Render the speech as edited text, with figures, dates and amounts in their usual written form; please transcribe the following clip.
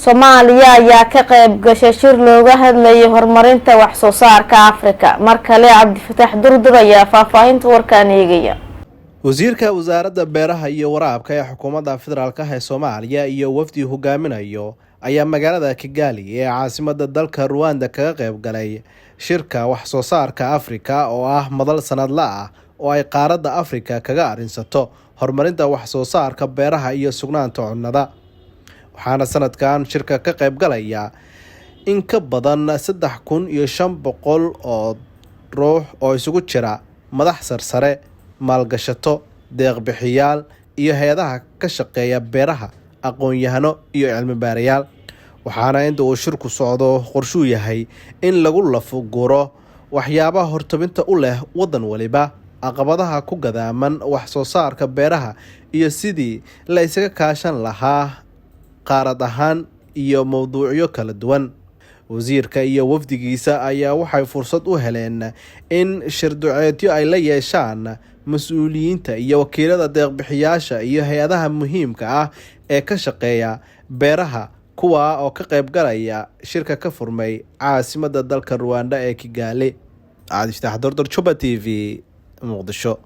Soomaaliya ayaa ka qayb gashay shir looga hadlayay horumarinta wax soo saarka Afrika. Mar kale Cabdifataax Durdur ayaa faahfaahinta warkaan eegaya. Wasiirka Wasaaradda Beeraha iyo Waraabka ee Xukuumadda Federaalka ah ee Soomaaliya iyo wafdi hogaaminayo ayaa magaalada Kigali ee caasimadda dalka Ruwanda kaga qayb galay shirka wax soo saarka Afrika, oo ah madal sanadla ah oo ay qaaradda Afrika kaga arrinsato horumarinta wax soo saarka beeraha iyo sugnaanta cunnada. Waxaana sanadkan shirka ka qayb galaya in ka badan 3500 oo ruux oo isugu jira madax sarsare, maalgashato, deeq-bixiyaal iyo hay-adaha ka shaqeeya beeraha, aqoon-yahano iyo cilmi baarayaal. Waxaana inta uu shirku socdo qorshuu yahay in lagu lafo guro waxyaabaha hortabinta u leh waddan waliba, caqabadaha ku gadaaman wax soo saarka beeraha iyo sidii la isaga kaashan lahaa qaarad ahaan iyo mowduucyo kala duwan. Wasiirka iyo wafdigiisa ayaa waxay fursad u heleen in shirduceedyo ay la yeeshaan mas-uuliyiinta iyo wakiilada deeqbixiyaasha iyo hay-adaha muhiimka ah ee ka shaqeeya beeraha, kuwaa oo ka qayb galaya shirka ka furmay caasimadda dalka Ruwanda ee Kigali. Cabdifataax Dordor, Juba TV, Muqdisho.